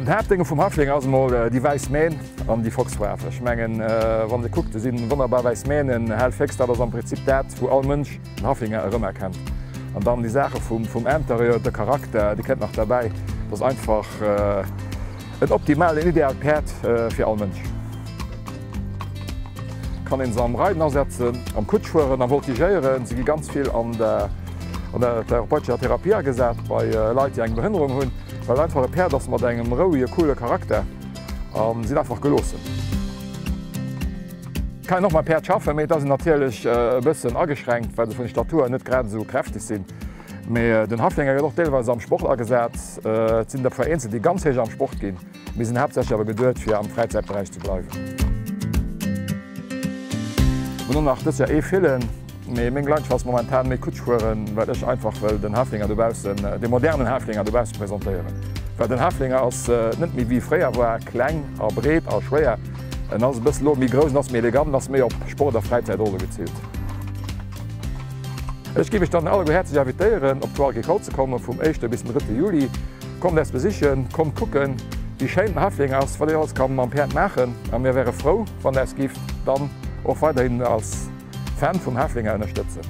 Den Haaptdénge vum Haflinger ass emol déi wäiss Mähn an déi Foxfaarf. Ech mengen, wann Der kuckt, do si wonnerbar wäiss Mähnen, hell Féchs, dat ass am Prinzip dat, wou all Mënsch den Haflinger erëmerkennt. An dann déi Saache vum Interieur, de Charakter, déi kënnt nach derbäi. Dat ass einfach en optimalen, en ideaalt Päerd fir all Mënsch. Kann een se am Reiden asetzen, am Kutschfueren, am Voltigéieren. Se gi ganz vill an der therapeutescher Therapie agesat bei Leit, déi eng Behënnerung hunn, well et einfach e Päerd ass mat engem rouege, coole Charakter a sinn einfach geloossen. Kann een och mam Päerd schaffen, mee et ass een natierlech e bëssen ageschränkt, well se vun der Statur net grad esou kräfteg sinn. Mee den Haflinger gëtt och deelweis am Sport agesat. Et sinn der vereenzelt, déi ganz héich am Sport ginn. Mir sinn haaptsächlech awer geduet fir am Fräizäitberäich ze bleiwen. Mir hunn och nach dës Joer ee Fillen, mee meng Leidenschaft ass momentan méi Kutsch fueren, well ech einfach wëll den Haflinger dobaussen, de modernen Haflinger dobausse presentéieren. Well den Haflinger ass net méi wéi fréier war, kleng a breet a schwéier, en ass e bësse lo méi grouss, en ass méi elegant, en ass méi op Sport a Fräizäit och elo geziilt. Ech géif iech dann alleguer häerzlech invitéieren op d'Foire Agricole ze kommen vum éischte bis den drëtte Juli. Kommt äis besichen, kommt kucken wéi schéin den Hafling ass, wat een alles ka mam Päerd maachen a mir wäre frou wann der äis gift dann och weiderhin als Fan vum Haflinger ënnerstëtzen.